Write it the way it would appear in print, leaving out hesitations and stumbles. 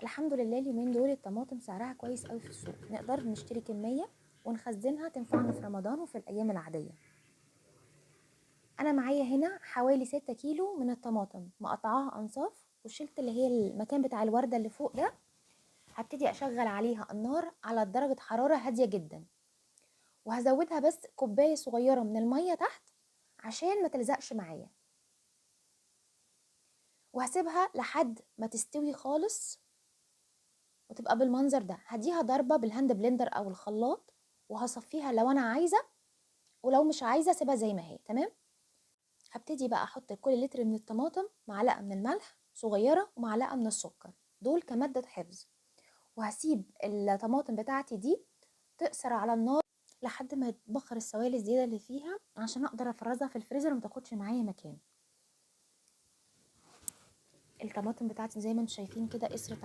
الحمد لله اليومين دول الطماطم سعرها كويس قوي في السوق، نقدر نشتري كمية ونخزنها تنفعنا في رمضان وفي الايام العادية. انا معايا هنا حوالي 6 كيلو من الطماطم مقطعاها انصاف، وشلت اللي هي المكان بتاع الوردة اللي فوق ده. هبتدي اشغل عليها النار على درجة حرارة هادية جدا، وهزودها بس كوباية صغيرة من المية تحت عشان ما تلزقش معايا، وهسيبها لحد ما تستوي خالص وتبقى بالمنظر ده. هديها ضربة بال hand blender او الخلاط، وهصفيها لو انا عايزة، ولو مش عايزة سيبها زي ما هي. تمام. هبتدي بقى احط لكل لتر من الطماطم معلقة من الملح صغيرة ومعلقة من السكر، دول كمادة حفظ. وهسيب الطماطم بتاعتي دي تقصر على النار لحد ما يتبخر السوائل الزيادة اللي فيها، عشان اقدر افرزها في الفريزر وما تاخدش معايا مكان. الطماطم بتاعتي زي ما انتم شايفين كده قصرت